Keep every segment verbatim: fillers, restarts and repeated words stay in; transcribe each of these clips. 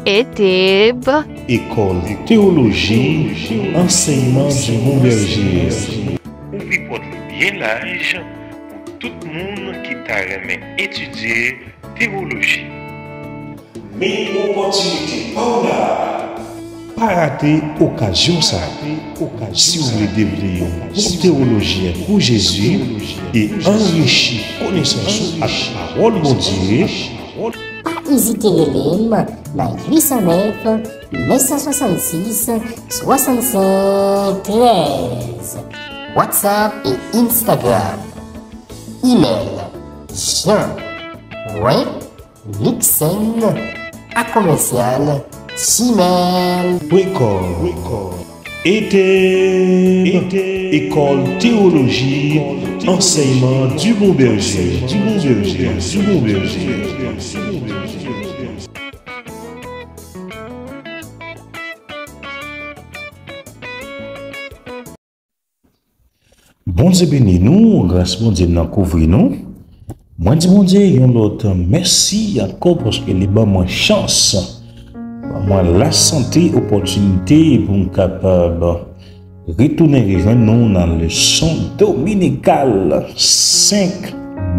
Eteb. École théologie, enseignement du Bon Berger. Ouvri pòt li byen laj pou tout moun ki ta renmen etidye tewoloji. Men opòtinite pa w la. Pa rate okazyon sa a. Si w vle devni yon bon tewolojyen pou Jezi e anrichi konesans ou ak pawòl Bondye, pa ezite rele m nan uit san nèf, nèf san swasannsis, swasannsenk trèz. WhatsApp e Instagram. Email, jean point luxen a commercial gmail point com. Eteb, École théologie, enseignement du Bon Berger, du Bon Berger, du Bon Berger. Bondye beni nou, gras Bondye nan kouvri nou. Mwen di Bondye yon lòt mèsi ankò paske li ban mwen chans, ban mwen lasante, opòtinite pou m kapab retounen rejwenn nou nan leson dominikal senk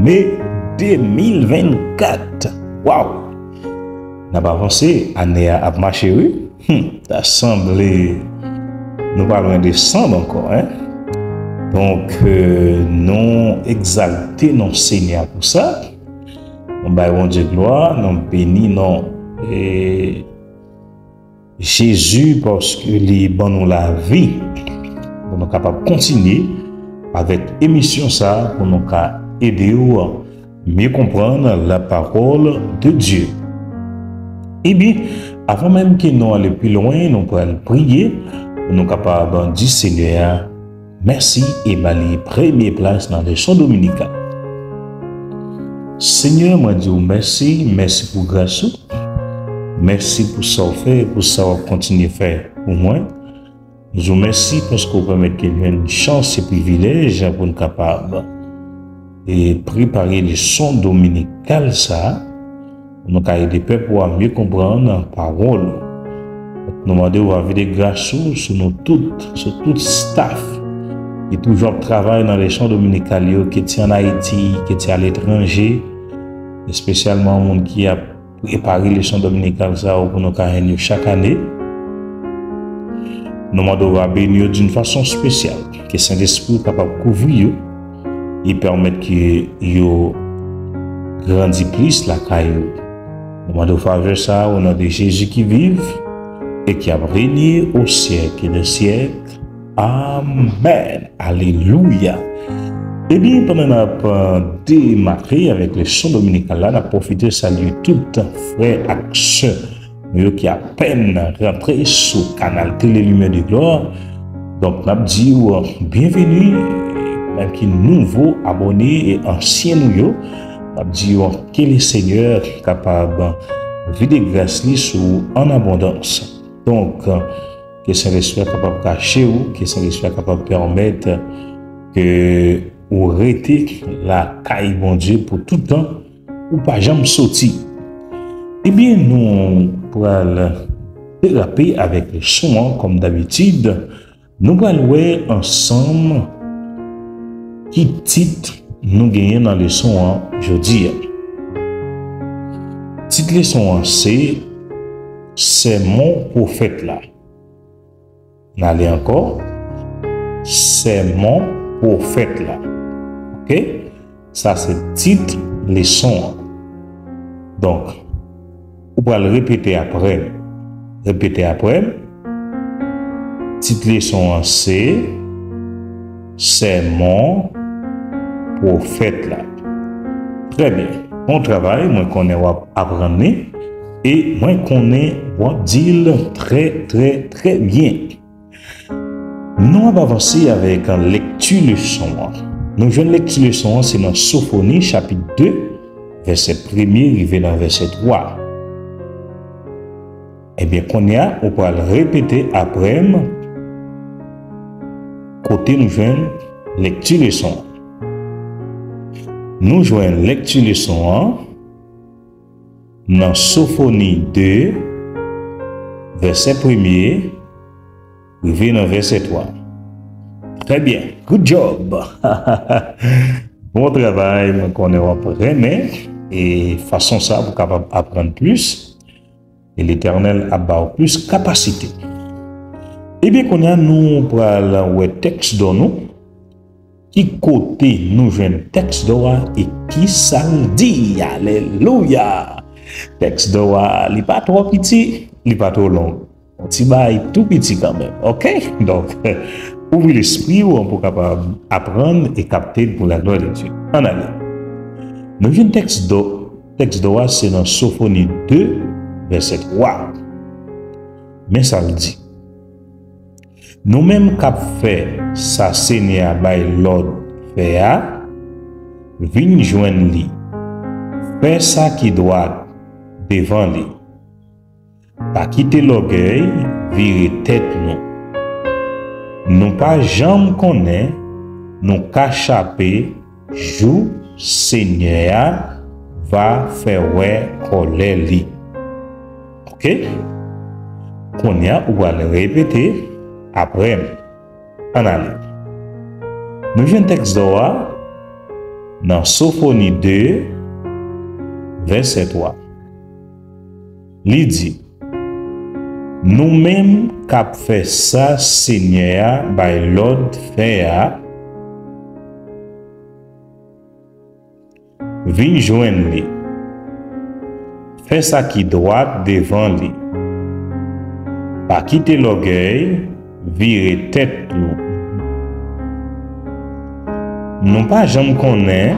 me de mil vennkat. Waw! N ap avanse, ane a ap mache, wi. Hmm, ta sanble nou pa lwen desanm ankò, en. Donk, euh, nou egzalte non Senyè a pou sa. Nou bay Bondye glwa, nou beni non, e, Jezi paske li ban nou lavi pou nou kapab kontinye avèk emisyon sa a, pou nou ka ede w mieux comprendre la parole de Dieu. Ebyen, avan menm ke nou ale pi lwen, nou pral priye pou nou kapab di Senyè a mèsi e ba li premye plas nan leson dominikal. Senyè, mwen di w mèsi, mèsi pou gras ou, mèsi pou sa w fè e pou sa w ap kontinye fè pou mwen. Nou di w mèsi paske w pèmèt ke n jwenn chans e privilèj pou n kapab, e, prepare leson dominikal sa a, pou nou ka ede pèp ou a mieux comprendre pawòl ou. Nou mande w a vide gras ou sou nou tout, sou tout staff ki toujou ap travay nan leson dominikal yo, ke ti ann Ayiti, ke ti aletranje, espesyalman moun ki ap prepare leson dominikal sa yo pou nou ka jwenn yo chak ane. Nou mande w a beni yo d'une façon spéciale. Ke Sentespri w kapab kouvri yo e pèmèt ke yo grandi plis lakay ou. Nou mande w favè sa a, o non de Jezi ki viv e ki ap renye o syèk de syèk. Amèn. Alelouya. Ebyen, pandan n ap, euh, demare avèk leson dominikal la, n ap pwofite salye tout frè ak sè nou yo ki apèn rantre sou kanal Tele Limyè de Glwa. Donk, n ap di w byenveni, menm ki nouvo abòne e ansyen nou yo. N ap di w ke le Senyè kapab vide gras li sou ou an abondans. Donk, ke Sentespri a kapab kache w, ke Sentespri a kapab pèmèt ke ou rete lakay Bondye pou tout tan, ou pa janm soti. Ebyen, nou pral derape avèk leson an, kòm dabitid. Nou pral wè ansanm ki tit nou genyen nan leson an jodi a. Tit leson an se Sèmon pwofèt la. N ale ankò. Sèmon pwofèt la. Oke? Sa se tit leson an. Donk, ou pral repete apre m. Repete apre m. Tit leson an se Sèmon pwofèt la. Trè byen. Bon travay, mwen konnen w ap aprann li. E mwen konnen w ap di l trè, trè, trè byen. Nou ap avanse avèk lekti leson an. Nou jwenn lekti leson an se nan Sofoni chapit de, vèsè premye rive nan vèsè twa. Ebyen, kounye a, ou pral repete apre m kote nou jwenn lekti leson an. Nou jwenn lekti leson an nan Sofoni de, vèsè premye rive nan vèsè twa. Trè byen, good job! Bon travay, mwen konnen w ap renmen e fason sa pou kapab aprann plis, e Letènèl ap ba w plis kapasite. Ebyen, kounye a nou pral wè tèks dò nou. Ki kote nou jwenn tèks dò a e ki sa l di? Alelouya! Tèks dò a, li pa twò piti, li pa twò long. Yon ti bagay tou piti kanmenm, oke? Donk, ouvri lespri w pou kapab aprann e kapte l pou laglwa de Dye. Ann ale. Nou jwenn tèks dò, tèks dò a se nan Sofoni de, vèsè twa. Men sa l di. Nou menm k ap fè sa Senyè a bay lòd fè a, vin jwenn li. Fè sa ki dwat devan li. Pa kite lògèy vire tèt nou. Nou pa janm konnen nou ka chape jou Senyè a va fè wè kòlè li. Oke? Kounye a, ou pral repete apre m. Ann ale. Nou jwenn tèks dò a nan Sofoni de, vèsè twa. Li di, nou menm k ap fè sa Senyè a bay lòd fè a, vin jwenn li. Fè sa ki dwat devan li. Pa kite lògèy vire tèt nou. Nou pa janm konnen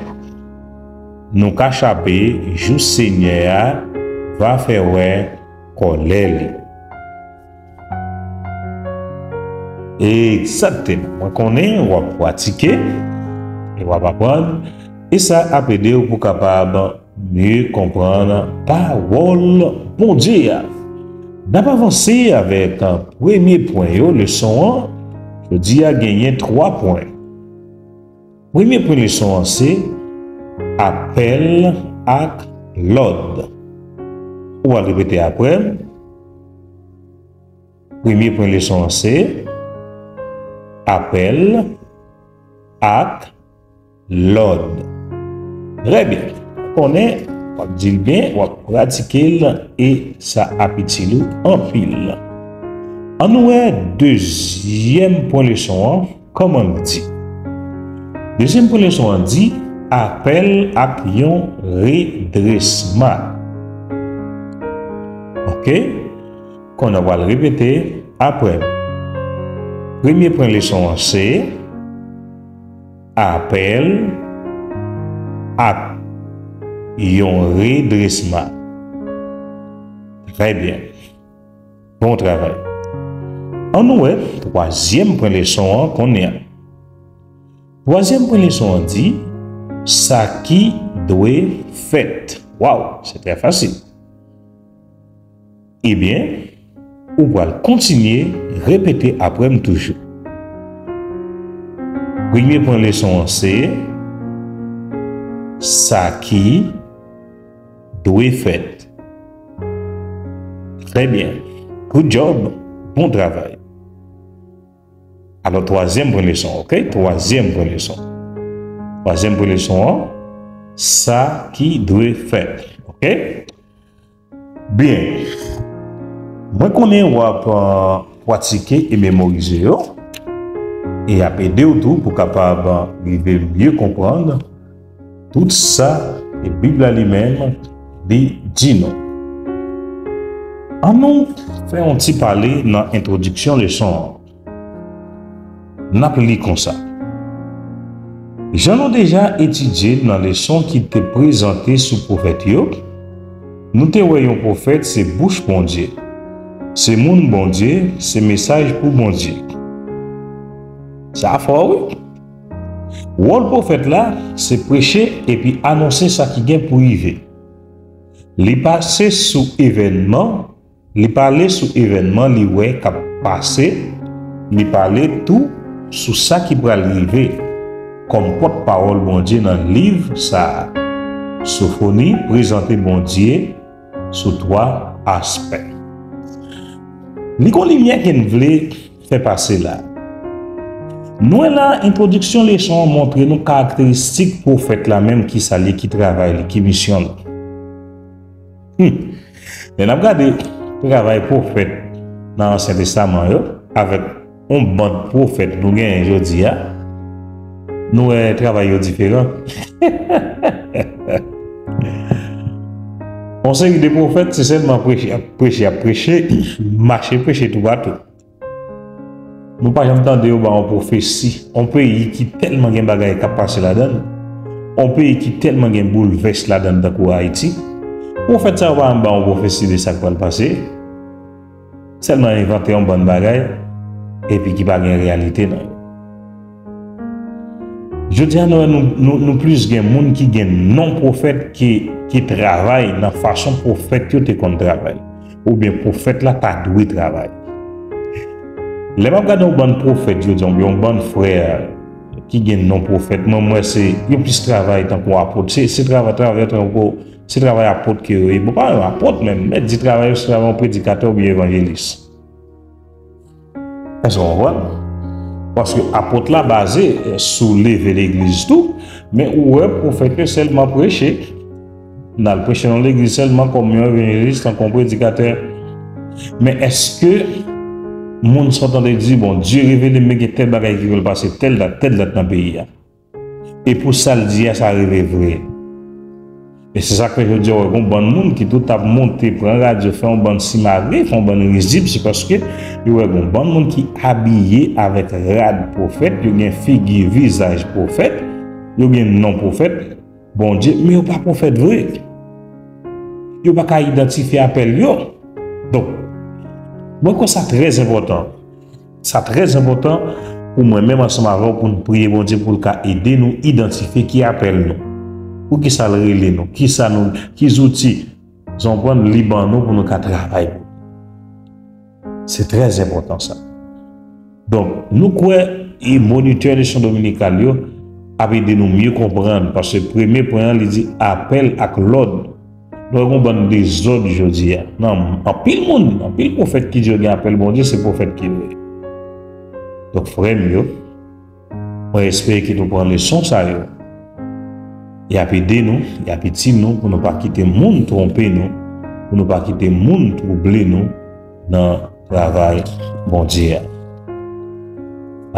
nou ka chape jou Senyè a va fè wè kòlè li. Egzakteman. Mwen konnen w ap pratike e w ap aprann, e sa ap ede w pou kapab mye konprann pawòl Bondye a. N ap avanse avèk premye pwen yo leson an. Jodi a genyen twa pwen. Premye pwen leson an se apèl ak lòd. Ou al repete apre m. Premye pwen leson an se apèl ak lòd. Trè byen. Konnen, w ap di l byen, w ap pratike l e sa ap itil ou anpil. Ann nou wè dezyèm pwen leson an, kòman l di. Dezyèm pwen leson an di, apèl ak yon redresman. Oke? Kounye a w al repete apre m. Premye pwen leson an se apèl ak yon redresman. Trè byen. Bon travay. Ann nou wè twazyèm pwen leson an kounye a. Twazyèm pwen leson an di, sa ki dwe fèt. Waw, se trè fasil. Ebyen, ou pral kontinye repete apre m toujou. Premye pwen leson an se, sa ki dwe fèt. Trè byen. Good job. Bon travay. Alò, twazyèm pwen leson, oke? Twazyèm pwen leson. Twazyèm pwen leson an, sa ki dwe fèt, oke? Byen. Mwen konnen w ap, eh, pratike e memorize yo, e y ap ede w tou pou kapab rive mye konprann tout sa ke Bib la li menm li di nou. Ann nou fè yon ti pale nan entwodiksyon leson an. N ap li konsa. Jan nou deja etidye l nan leson ki te prezante sou pwofèt yo, nou te wè yon pwofèt se bouch Bondye. Se moun Bondye, se mesaj pou Bondye. Sa fò, wi. Wòl pwofèt la, se preche epi anonse sa ki gen pou rive. Li pase sou evènman, li pale sou evènman li wè k ap pase, li pale tou sou sa ki pral rive. Kòm pòtpawòl Bondye nan liv sa a, Sofoni prezante Bondye sou twa aspè. Li gon limyè ke n vle fè pase la. Nou wè la, entwodiksyon leson an montre nou karakteristik pwofèt la menm, ki sa l ye, ki travay li, ki misyon l. Hmm. Lè n ap gade travay pwofèt nan Ansyen Testaman yo, avèk yon bann pwofèt nou genyen jodi a, nou wè travay yo diferan. Yon seri de pwofèt, se sèlman preche, ap preche, ap preche, mache preche toupatou. Nou pa janm tande yo ba yon pwofesi, yon peyi ki tèlman gen bagay k ap pase ladan l, yon peyi ki tèlman gen boulvès ladan l tankou Ayiti. Pwofèt sa yo pa janm ba yon pwofesi de sa k pral pase. Sèlman envante yon bann bagay, epi ki pa gen reyalite nan yo. Jodi a, nou, nou, nou, nou plis gen moun ki gen non pwofèt ki, ki travay nan fason pwofèt yo te konn travay, oubyen pwofèt la ta dwe travay. Lè m ap gade yon bann pwofèt jodi a, oubyen yon bann frè ki gen non pwofèt, mwen, mwen, se, yo plis travay tankou apot. Se, se travay, travay tankou, se travay apot ke yo ye. Bon, pa menm apot menm, mèt di travay yo, se travay yon predikatè oubyen evanjelis. Èske w konprann? Paske apot la baze, eh, sou leve legliz tou, men ou wè pwofèt yo sèlman preche. N al preche nan legliz sèlman kòm yon evanjelis, tankou yon predikatè. Men èske moun sa w tande di, "Bondye revele m, men gen tèl bagay ki pral pase tèl dat, tèl dat nan peyi a"? E pou sa l di a, sa rive vre. E se sa k fè jodi a, w wè gon bann moun ki tou ap monte, pran radyo, fè yon bann simare, fè yon bann rizib, se paske yo wè gon bann moun ki abiye avèk rad pwofèt, yo gen figi, vizaj pwofèt, yo gen non pwofèt, Bondye, men yo pa pwofèt vre. Yo pa ka idantifye apèl yo. Donk, mwen kwè sa trè enpòtan. Sa trè enpòtan pou mwen menm ansanm avè w pou n priye Bondye pou l ka ede nou idantifye ki apèl nou. Poukisa l rele nou? Kisa nou, ki zouti sa w konprann li ban nou pou nou ka travay pou li? Se trè enpòtan sa. Donk, nou kwè e monitè leson dominikal yo ap ede nou mye konprann, paske premye pwen an, li di apèl ak lòd. Nou wè gon bann dezòd jodi a. Nan anpil moun, anpil pwofèt ki di yo gen apèl Bondye, se pwofèt ki vre. Donk, frè m yo, mwen espere ke nou pran leson sa yo. Y ap ede nou, y ap itil nou pou nou pa kite moun twonpe nou, pou nou pa kite moun twouble nou nan travay Bondye a.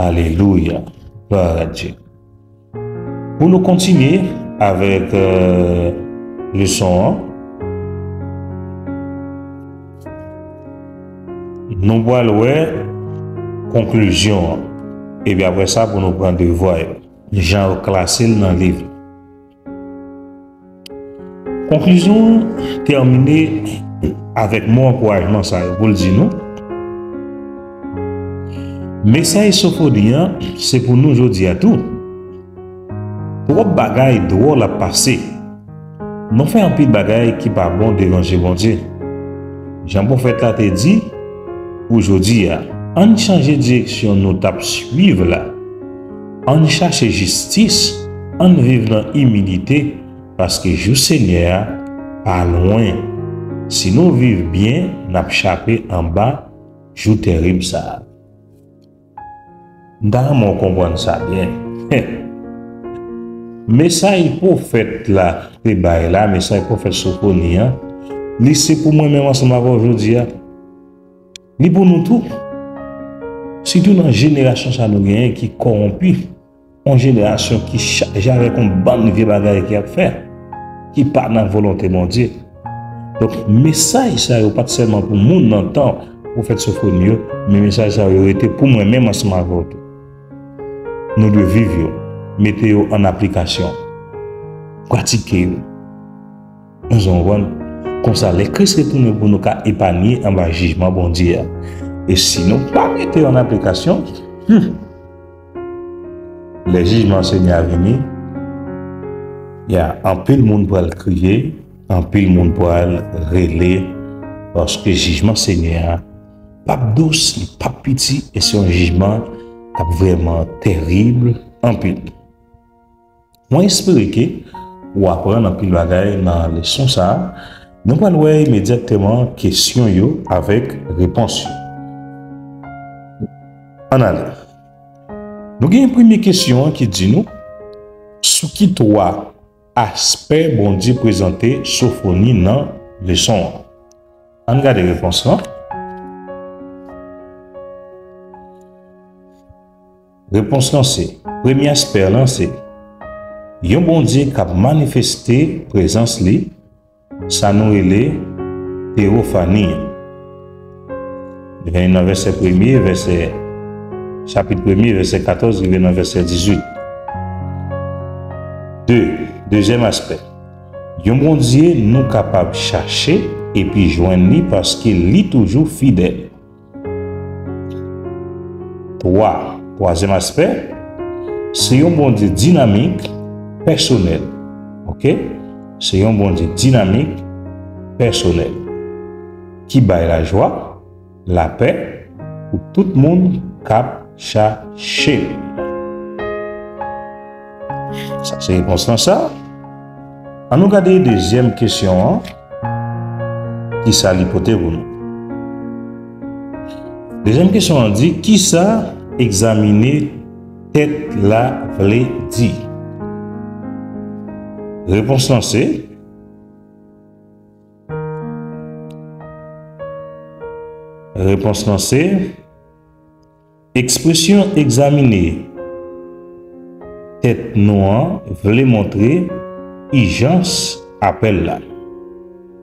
Alelouya. Glwa a Dye. Pou nou kontinye avèk, euh, leson an, nou pral wè konklizyon an. Epi apre sa, pou nou pran devwa yo, jan yo klase l nan liv la. Konklizyon an tèmine avèk mo ankourajman sa yo pou l di nou, mesaj Sofoni an se pou nou jodi a tou. Twòp bagay dwòl ap pase. Nou fè anpil bagay ki pa bon devan je Bondye. Jan pwofèt la te di, pou jodi a, ann chanje direksyon nou t ap swiv la. Ann chache jistis, ann viv nan imilite, paske jou Senyè a pa lwen. Si nou viv byen, n ap chape anba jou tèrib sa a. M ta renmen w konprann sa byen. Mesaj pwofèt la te bay la, mesaj pwofèt Sofoni an, li se pou mwen menm ansanm avè w jodi a. Li pou nou tou. Sitou nan jenerasyon sa nou genyen ki kòwonpi. Yon jenerasyon ki chaje avèk yon bann vye bagay ki ap fè, ki pa nan volonte Bondye. Donk, mesaj sa yo pa t sèlman pou moun nan tan pwofèt Sofoni yo, men mesaj sa yo rete pou mwen menm ansanm avè w tou. Nou dwe viv yo, mete yo an aplikasyon, pratike yo. Èske w konprann? Konsa, lè Kris retounen pou nou ka epanye anba jijman Bondye a. E si nou pa mete yo an aplikasyon, hmm, lè jijman Senyè a vini, ya, anpil moun pral kriye, anpil moun pral rele, paske jijman Senyè a p ap dous, li p ap piti, e se yon jijman k ap vrèman tèrib anpil. Mwen espere ke ou aprann anpil bagay nan leson sa a. Nou pral wè imedyatman kesyon yo avèk repons yo. Ann ale. Nou gen premye kesyon an ki di nou, sou ki twa aspè Bondye prezante Sofoni nan leson an? Ann gade repons lan. Repons lan se, premye aspè lan se, yon Bondye k ap manifeste prezans li, sa nou rele tewofani. Li vini nan vèsè premye, vèsè, chapit premye, vèsè katòz, rive nan vèsè dizuit. De, dezyèm aspè. Yon Bondye nou kapab chache epi jwenn li paske li toujou fidèl. Twa, twazyèm aspè, se yon Bondye dinamik, pèsonèl. Oke? Se yon Bondye dinamik, pèsonèl, ki bay lajwa, lapè pou tout moun k ap chache l. Sa se repons lan sa. Ann nou gade dezyèm kesyon an. Kisa li pote pou nou? Dezyèm kesyon an di, kisa egzamine tèt la vle di? Repons lan se, repons lan se, ekspresyon egzamine tèt nou an vle montre ijans apèl la.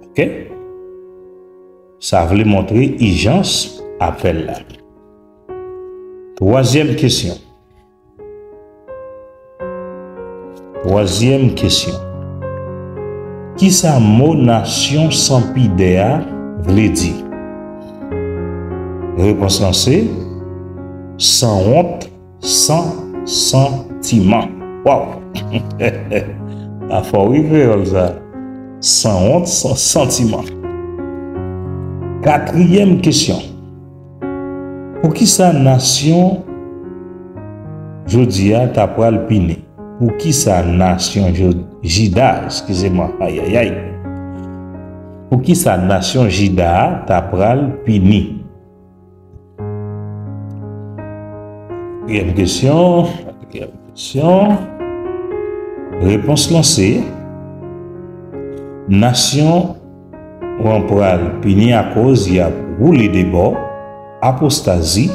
Oke? Sa vle montre ijans apèl la. Twazyèm kesyon. Twazyèm kesyon. Kisa mo nasyon san pidè a vle di? Repons lan se, sanwont, san santiman. Waw! Sa fò wi, kreyòl sa. Sanwont, san santiman. Katriyèm kesyon. Poukisa nasyon jodi a ta pral pini? Poukisa nasyon Jo-, Jida, eskize mwen, ayayay. Poukisa nasyon Jida a ta pral pini? Katriyèm kesyon, katriyèm kesyon. Repons lan se, nasyon an pral pini akoz y ap woule de bò, apostazi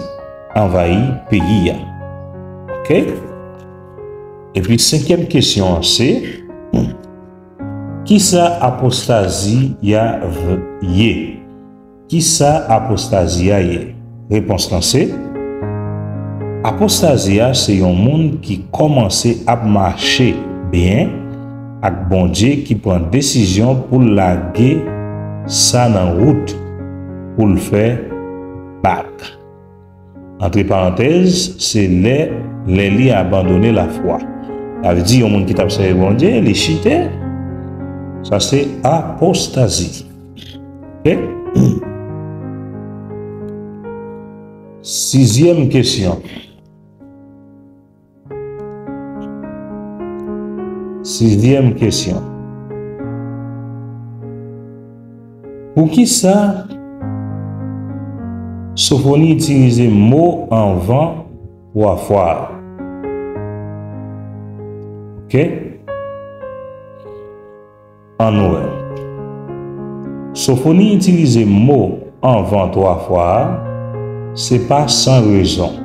anvayi peyi a. Oke? Epi senkyèm kesyon an se, kisa apostazi a v-, ye? Kisa apostazi a ye? Repons lan se, apostazi a se yon moun ki kòmanse ap mache byen ak Bondye, ki pran desizyon pou l lage sa nan wout pou l fè bak. Antre parantèz, se lè, lè li abandone lafwa. Sa vle di yon moun ki t ap sèvi Bondye, li chite. Sa se apostazi. Oke? Sizyèm kesyon. Sizyèm kesyon. Poukisa Sofoni itilize mo anvan twa fwa a? Oke? Ann wè. Sofoni itilize mo anvan twa fwa a, se pa san rezon.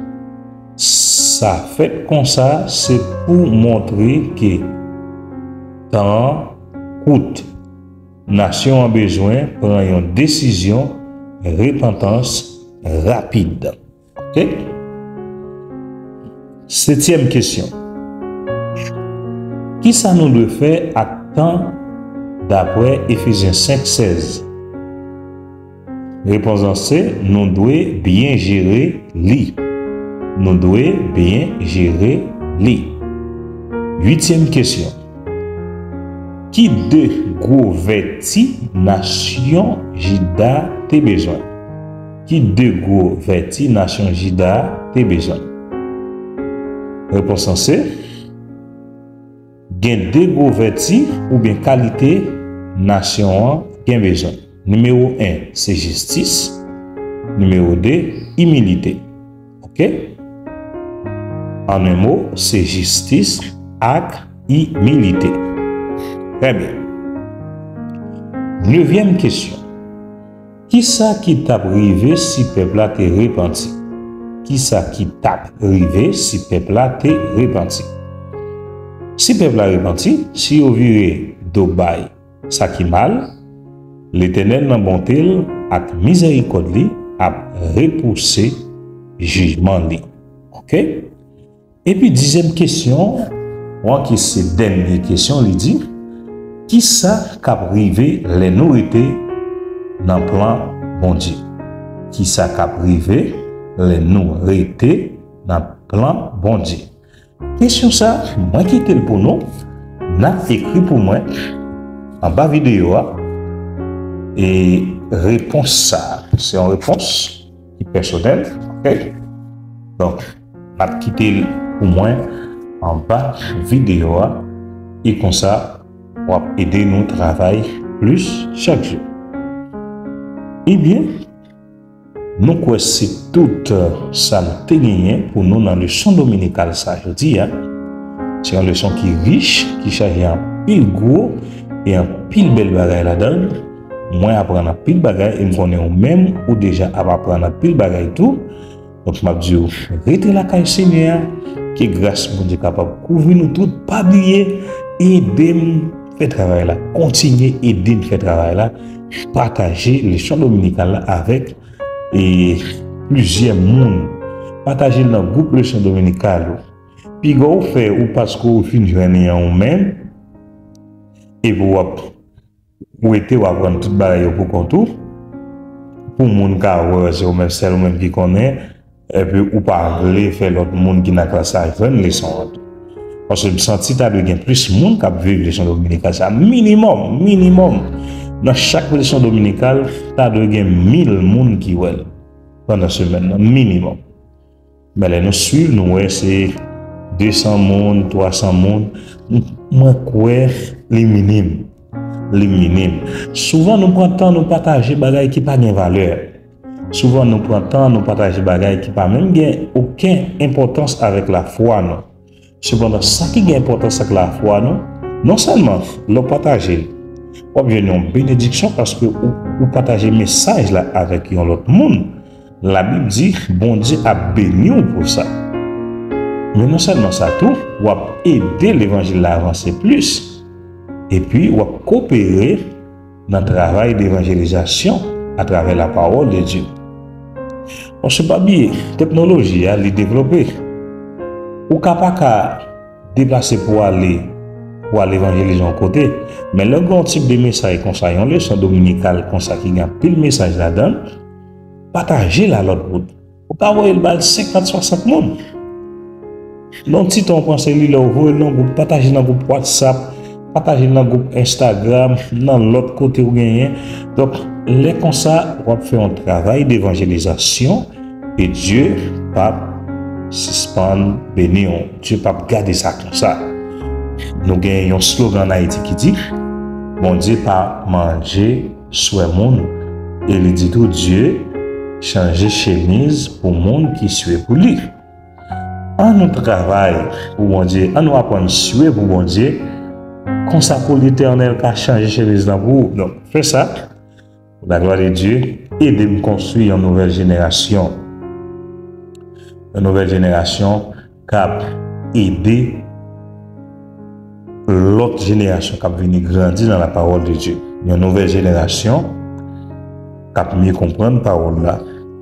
Sa fèt konsa, se pou montre ke tan an kout. Nasyon an bezwen pran yon desizyon repantans rapid. Oke? Setyèm kesyon. Kisa nou dwe fè ak tan daprè Efezyen senk sèz? Repons lan se, nou dwe byen jere li. Nou dwe byen jere li. Uityèm kesyon. Ki de gwo vèti nasyon Jida te bezwen? Ki de gwo vèti nasyon Jida te bezwen? Repons lan se, gen de gwo vèti oubyen kalite nasyon an gen bezwen. Nimewo en, se jistis. Nimewo de, imilite. Oke? An en mo, se jistis ak imilite. Trè byen. Nevyèm kesyon. Kisa ki t ap rive si pèp la te repanti? Kisa ki t ap rive si pèp la te repanti? Si pèp la repanti, si yo vire do bay sa ki mal, Letènèl nan bonte l ak mizèrikòd li ap repouse jijman li. Oke? Epi dizyèm kesyon an, ki se dènye kesyon, li di, kisa k ap rive lè nou rete nan plan Bondye? Kisa k ap rive lè nou rete nan plan Bondye? Kesyon sa, mwen kite l pou nou. N ap ekri pou mwen anba videyo a. E repons sa, se yon repons ki pèsonèl, oke? Donk, n ap kite l pou mwen anba videyo a. E konsa, w ap ede nou travay plis chak jou. Ebyen, nou kwè se tout, euh, sa nou te genyen pou nou nan leson dominikal sa jodi a. Se yon leson ki rich, ki chaje anpil gwo e anpil bèl bagay ladan l. Mwen aprann anpil bagay e m konnen ou menm ou deja ap aprann anpil bagay tou. Donk, m ap di w, rete lakay Senyè a, ke gras Bondye kapab kouvri nou tout. Pa bliye, ede m fè travay la. Kontinye ede m fè travay la. Pataje leson dominikal la avèk, e, plizyè moun. Pataje l nan gwoup leson dominikal ou. Piga w fè ou paske ou fin jwenn li an ou menm, epi w ap rete w aprann tout bagay yo pou kont ou, pou moun ka wè se ou menm, sèl ou menm ki konnen, epi ou pa vle fè lòt moun ki nan klas la jwenn leson an tou. Paske m santi ta dwe gen plis moun k ap viv leson dominikal sa. Minimòm, minimòm, nan chak leson dominikal, ta dwe gen mil moun ki wè l pandan semèn nan, minimòm. Men lè nou swiv, nou wè se de san moun, twa san moun. M-, mwen kwè li minim. Li minim. Souvan nou pran tan nou pataje bagay ki pa gen valè. Souvan nou pran tan nou pataje bagay ki pa menm gen okenn enpòtans avèk lafwa nou. Sepandan, sa ki gen enpòtans ak lafwa nou, non sèlman lè w pataje l, w ap jwenn yon benediksyon paske ou, ou pataje mesaj la avèk yon lòt moun. Labib di, Bondye ap beni w pou sa. Men non sèlman sa tou, w ap ede levanjil la avanse plis, epi w ap kopere nan travay devanjelizasyon atravè lapawòl de Dye. Paske pa bliye, teknoloji a, li devlope. Ou ka pa ka deplase pou ale, pou al evanjelize yon kote, men lè w gen yon tip de mesaj konsa, yon leson dominikal konsa ki gen anpil mesaj ladan l, pataje l a lòt moun. Ou ka voye l ba l senkant, swasant moun. Nan ti tan w panse li, lè w voye l nan gwoup, pataje l nan gwoup WhatsApp, pataje l nan gwoup Instagram, nan lòt kote w genyen. Donk, lè konsa, w ap fè yon travay devanjelizasyon e Dye p ap sispann beni w. Dye p ap gade sa konsa. Nou gen yon slogan ann Ayiti ki di, Bondye pa manje swè moun. E li di tou, Dye chanje chemiz pou moun ki swe pou li. An nou travay pou Bondye, an nou aprann swe pou Bondye, konsa pou Letènèl ka chanje chemiz lan pou ou. Donk, fè sa, pou la glwa de Dye, ede m konstwi yon nouvèl jenerasyon. Yon nouvèl jenerasyon k ap ede lòt jenerasyon k ap vini grandi nan lapawòl de Dye. Yon nouvèl jenerasyon k ap mye konprann pawòl la.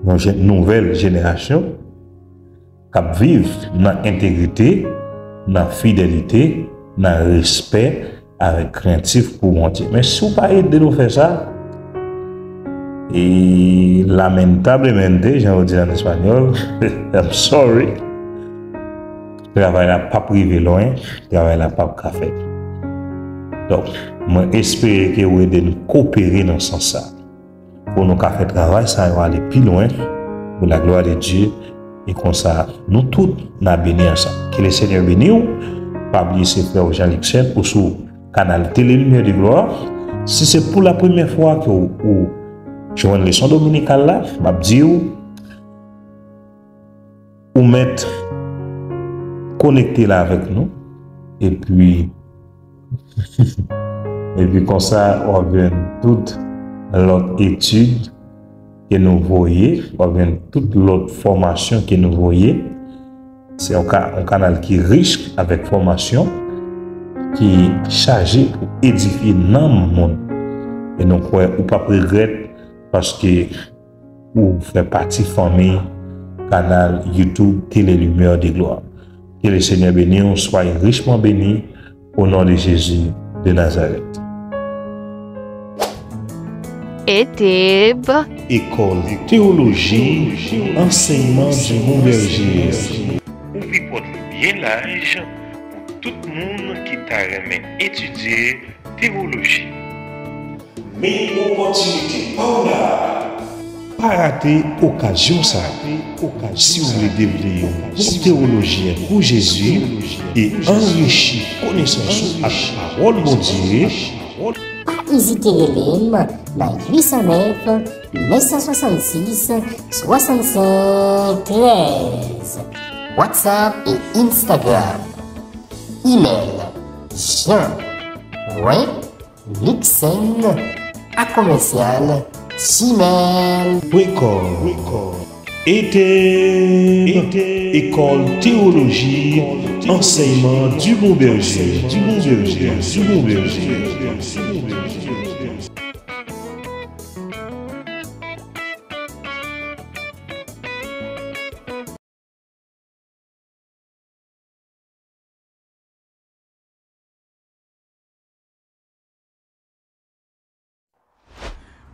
Yon je-, nouvèl jenerasyon k ap viv nan entegrite, nan fidelite, nan respè, avèk krentif pou Bondye. Men si w pa ede nou fè sa, e lamentablemente, jan yo di an espanyòl, I'm sorry, travay la p ap rive lwen, travay la p ap ka fèt. Donk, mwen espere ke w ede n kopere nan sans sa, pou nou ka fè travay sa yo ale pi lwen, pou la glwa de Dye, e konsa, nou tout, n a beni ansanm. Ke le Senyè beni w. Pa bliye se frè w Jean Luxel ou sou kanal Tele Limyè de Glwa. Si se pou la premyè fwa ke w, ou jwenn leson dominikal la, m ap di w, ou mèt konekte la avèk nou. Epi, epi konsa, w ap jwenn tout lòt etid ke nou voye, w ap jwenn tout lòt fòmasyon ke nou voye. Se yon ka-, yon kanal ki rich avèk fòmasyon, ki chaje pou edifye nanm moun. E nou kwè ou p ap regrèt paske ou fè pati fanmi kanal YouTube Télé Lumière de Gloire. Que le Seigneur bénisse, soyez richement bénis au nom de Jésus de Nazareth. Eteb. École théologie, enseignement du Bon Berger. Ouvri pòt li byen laj pou tout moun ki ta renmen etidye tewoloji. Men opòtinite pa w la. Pa rate okazyon sa a. Si w vle devni yon bon tewolojyen pou Jezi e anrichi konesans ou ak pawòl Bondye, pa ezite rele m nan uit san nèf, nèf san swasannsis, swasannsenk, trèz. WhatsApp e Instagram. Email, jean point luxen a commercial gmail point com. Eteb, École théologie, enseignement du Bon Berger, du Bon Berger, du Bon Berger.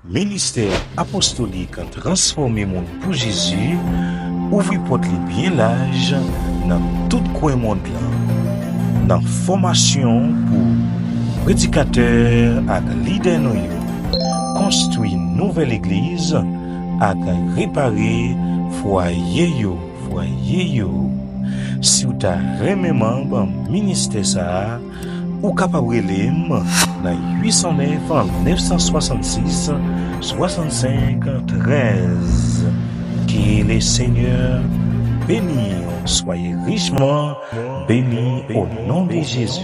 Ministè apostolik Transfòme Moun pou Jezi ouvri pòt li byen laj nan tout kwen mond lan. Nan fòmasyon pou predikatè ak lidè nou yo, konstwi nouvèl legliz ak repare fwaye yo. Fwaye yo. Si w ta renmen manm ministè sa a, ou kapab rele m nan uit san nèf, nèf san swasannsis, swasannsenk, trèz. Que le Seigneur bénisse. Soyez richement bénis au nom de Jésus.